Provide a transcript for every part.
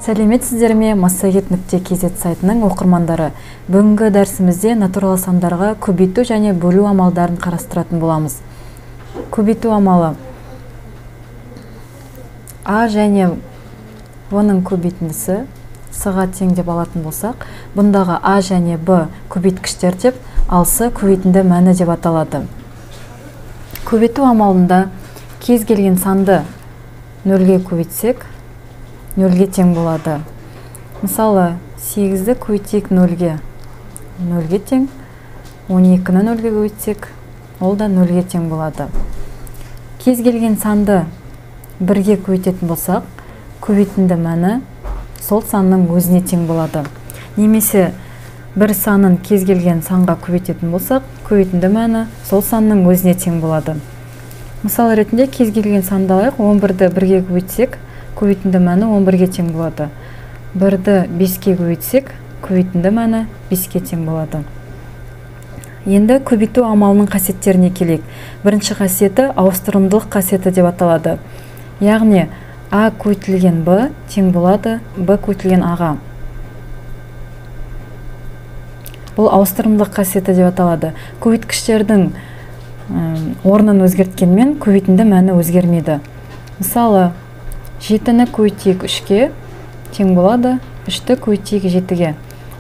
Сәлеметсіздер ме, массагет.kz сайтының оқырмандары. Бүгінгі дәрісімізде натурал сандарға көбейту және бөлу амалдарын қарастыратын боламыз. Көбейту амалы А және В-ның көбейтіндісі С-ға тең деп алатын болсақ, бұндағы А және Б көбейткіштер деп, ал С көбейтінді мәні деп аталады. Көбейту амалында кез келген санды нөлге көбейтсек, нөлге тең болады. Мысалы, 8-ді көбейтейік нөлге, нөлге тең, 12-ні нөлге көбейтсек, ол да нөлге тең болады. Кез келген санды бірге көбейтетін болсақ, көбейтінді мәні сол санның өзіне тең болады. Немесе бір санын кез келген санға көбейтетін болсақ, көбейтінді мәні сол санның өзіне тең болады. Мысал ретінде кез келген санды алайық, 11-ді бірге көбейтсек, көбейтінді мәні 11-ге тең болады. 1-ді 5-ке көбейтсек, көбейтінді мәні 5-ке тең болады. Енді көбейту амалының қасиеттеріне келейік. Бірінші қасиеті ауыстырымдылық қасиеті деп аталады. Яғни А көбейтілген Б тең болады Б көбейтілген А-ға. Бұл ауыстырымдылық қасиеті деп аталады. Көбейткіштердің орнын өзгерткенмен көбейтінді мәні өзгермейді. Мысалы, 7-ні көбейтейік 3-ке тең болады 3-ті көбейтейік 7-ге.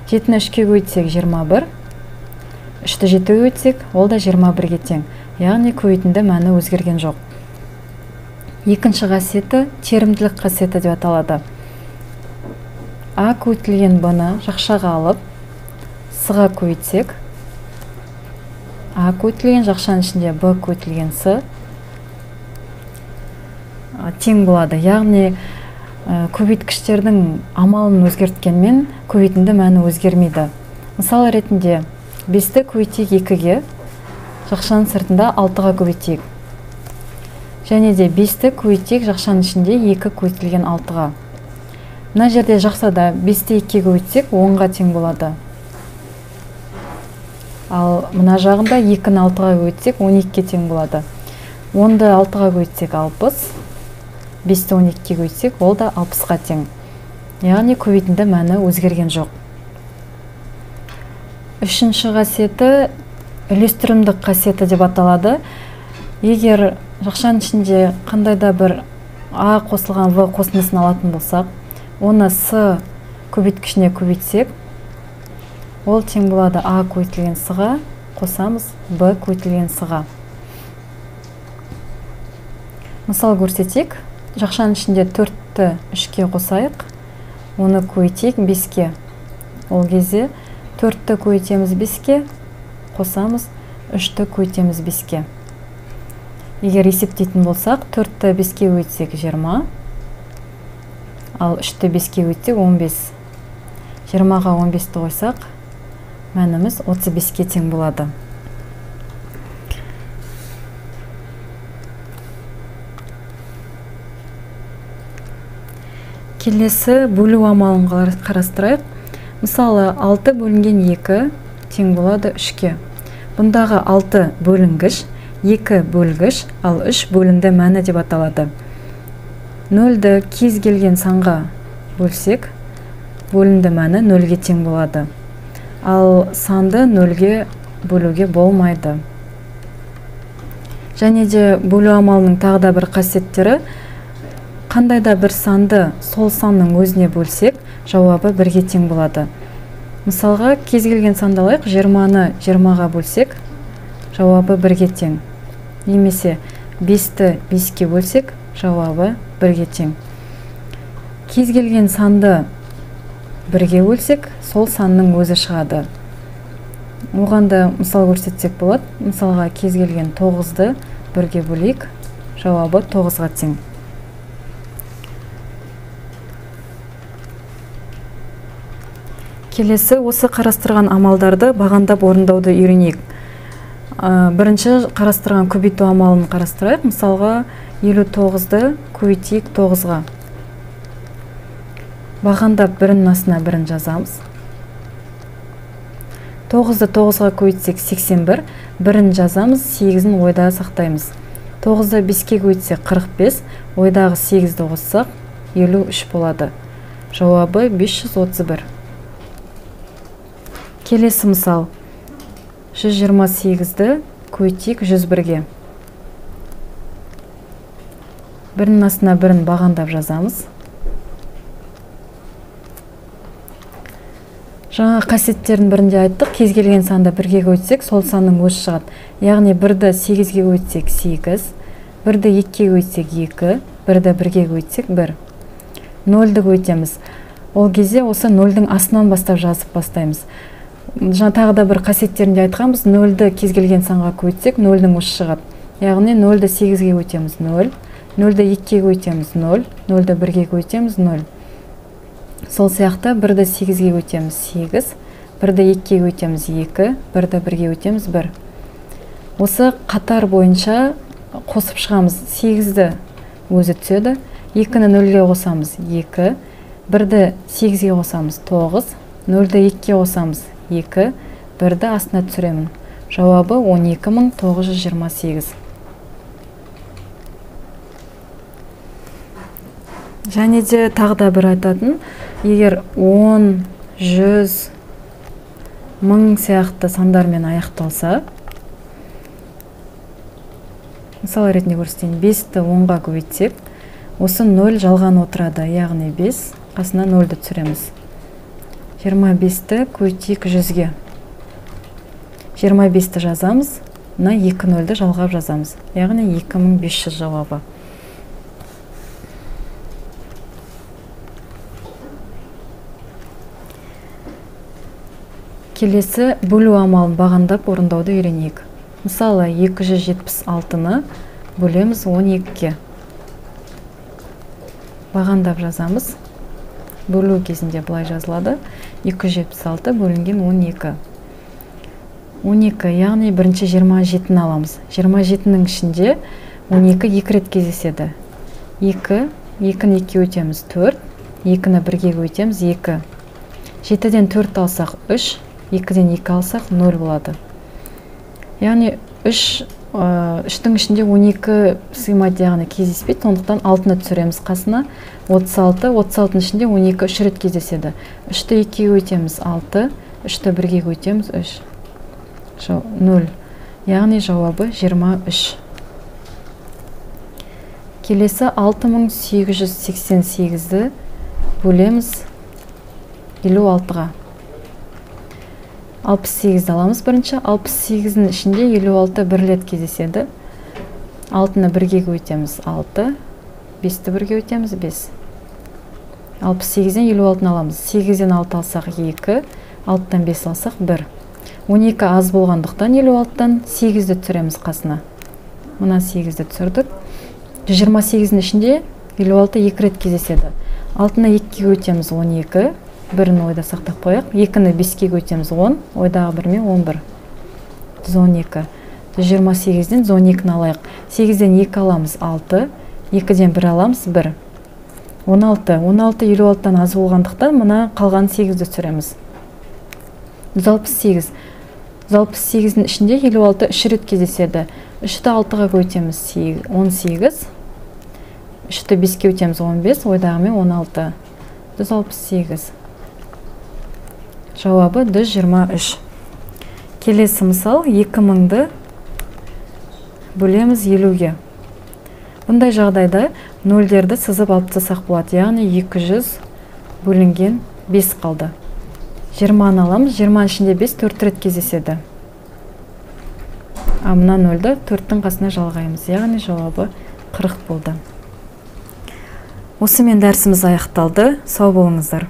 7-ні 3-ке көбейтсек 21, 3-ті 7-ге көбейтсек, ол да 21-ге тең. Яғни көбейтінді мәні өзгерген жоқ. Екінші қасиеті терімділік қасиеті деп аталады. А көбейтілген Б-ны жақшаға алып, С-ға көбейтсек, А көбейтілген жақшаның ішінде Б көбейтілген С тең болады. Яғни көбейткіштердің амалын өзгерткенмен көбейтінді мәні өзгермейді. Мысал ретінде 5-ті көбейтейік 2-ге, жақшаның сыртында 6-ға көбейтейік. Және де 5-ті көбейтейік жақшаның ішінде 2 көбейтілген 6-ға. Мына жерде жақшада 5-ті 2-ге көбейтсек 10-ға тең болады. Ал мына жағында 2-ні 6-ға көбейтсек 12-ге тең болады. 10-ды 6-ға көбейтсек 60, 5-ті 12-ге көбейтсек, ол да 60-ға тең. Яғни көбейтінді мәні өзгерген жоқ. Үшінші қасиеті үлестірімдік қасиеті деп аталады. Егер жақшаның ішінде қандай да бір А қосылған В қосындысын алатын болсақ, оны С көбейткішіне көбейтсек, ол тең болады А көбейтілген С-ға қосамыз Б көбейтілген С-ға. Мысал көрсетейік. Жақшаның ішінде 4-ті 3-ке қосайық, оны көбейтейік 5-ке. Ол кезде 4-ті көбейтеміз 5-ке, қосамыз 3-ті көбейтеміз 5-ке. Егер есептейтін болсақ, 4-ті 5-ке көбейтсек 20, ал 3-ті 5-ке көбейтсек 15. 20-ға 15-ті қойсақ, мәніміз 35-ке тең болады. Келесі бөлу амалын қарастырайық. Мысалы, 6 бөлінген 2 тең болады 3-ке. Бұндағы 6 бөлінгіш, 2 бөлгіш, ал 3 бөлінді мәні деп аталады. 0-ді кез келген санға бөлсек, бөлінді мәні 0-ге тең болады. Ал санды 0-ге бөлуге болмайды. Және де бөлу амалының тағы да бір қасиеттері, қандай да бір санды сол санның өзіне бөлсек, жауабы бірге тең болады. Мысалға, кез келген санды алайық, 20-ны 20-ға бөлсек, жауабы бірге тең. Немесе 5-ті 5-ке бөлсек, жауабы бірге тең. Кез келген санды бірге бөлсек, сол санның өзі шығады. Оған да мысал көрсетсек болады. Мысалға, кез келген 9-ды бірге бөлейік, жауабы 9-ға тең. Келесі осы қарастырған амалдарды бағандап орындауды үйренейік. Бірінші қарастырған көбейту амалын қарастырайық. Мысалға, 59-ды көбейтейік 9-ға. Бағандап бірінің астына бірін жазамыз. 9-ды 9-ға көбейтсек 81, бірін жазамыз, 8-ін ойда сақтаймыз. 9-ды 5-ке көбейтсек 45, ойдағы 8-ді қоссақ 53 болады. Жауабы 531. Келесі мысал. 128-ді көбейтейік 101-ге. Бірінің астына бірін бағандап жазамыз. Жаңа қасиеттердің бірінде айттық, кез келген санды бірге көбейтсек, сол санның өзі шығады. Яғни бірді 8-ге көбейтсек 8, бірді 2-ге көбейтсек 2, бірді 1-ге көбейтсек 1. 0-ді көбейтеміз. Ол кезде осы 0-дің астынан бастап жазып бастаймыз. Жаңа тағы да бір қасиеттерінде айтқанбыз, 0-ді кез келген санға көбейтсек, 0-дің өзі шығады. Яғни 0-ді 8-ге көбейтеміз 0, 0-ді 2-ге көбейтеміз 0, 0-ді 1-ге көбейтеміз 0. Сол сияқты 1-ді 8-ге көбейтеміз 8, 1-ді 2-ге көбейтеміз 2, 1-ді 1-ге көбейтеміз 1. Осы қатар бойынша қосып шығамыз. 8-ді өзі түседі, 2-ні 0-ге қосамыз 2, 1-ді 8-ге қосамыз 9, 0-ді 2-ге қосамыз 2, 1-ді астына түсіремін. Жауабы 12928. Және де тағы да бір айтатын, егер 10, 100, 1000 сияқты сандармен аяқталса, мысал ретінде көрсетейін, 5-ті 10-ға көбейтсек, осы 0 жалған отырады, яғни 5, қасына 0-ді түсіреміз. 25-ті көбейтейік 100-ге. 25-ті жазамыз, мына 2 0-ді жалғап жазамыз, яғни 2500 жауабы. Келесі бөлу амалын бағандап орындауды үйренейік. Мысалы, 276-ны бөлеміз 12-ге. Бағандап жазамыз. Бөлу кезінде былай жазылады. 276 бөлінген 12. 12, яғни бірінші 27-ні аламыз. 27-нің ішінде 12 екі рет кездеседі. 2, 2-ні 2-ге өтеміз 4, 2-ні 1-ге өтеміз 2. 7-ден 4 алсақ 3, 2-ден 2 алсақ 0 болады. Яғни 3-тің ішінде 12 сыймайды, яғни кездеспейді, сондықтан 6-ны түсіреміз қасына. 36, 36-ның ішінде 12 3 рет кездеседі. 3-ті 2-ге өтеміз 6, 3-ті 1-ге өтеміз 3. 0. Яғни жауабы 23. Келесі 6888-ді бөлеміз 56-ға. 68-ді аламыз бірінші. 68-дің ішінде 56 бір рет кездеседі. 6-ны 1-ге көбейтеміз 6, 5-ті 1-ге өтеміз 5. 68-ден 56-ны аламыз. 8-ден 6 алсақ 2, 6-тан 5 алсақ 1. 12 аз болғандықтан 56-тан 8-ді түсіреміз қасына. Мына 8-ді түсірдік. 128-дің ішінде 56 екі рет кездеседі. 6-ны 2-ге өтеміз 12, бірін ойда сақтап қояйық. 2-ні 5-ге өтеміз 10, ойдағы бірмен 11. 112. 128-ден 112-ні алайық. 8-ден 2 аламыз 6, 2-ден 1 аламыз 1. 16. 16 56-тан аз болғандықтан мына қалған 8-ді түсіреміз. 168. 168-дің ішінде 56 3 рет кездеседі. 3-ті 6-ға көбейтеміз 18, 3-ті 5-ке өтеміз 15, ойдағымен 16. 168. Жауабы 123. Келесі мысал 2000-ді бөлеміз 50-ге. Бұндай жағдайда нөлдерді сызып алып тастасақ болады, яғни 200 бөлінген 5 қалды. 20-ны аламыз, 20 ішінде 5 4 рет кездеседі. А мына нөлді 4-тің қасына жалғаймыз, яғни жауабы 40 болды. Осымен дәрісіміз аяқталды. Сау болыңыздар.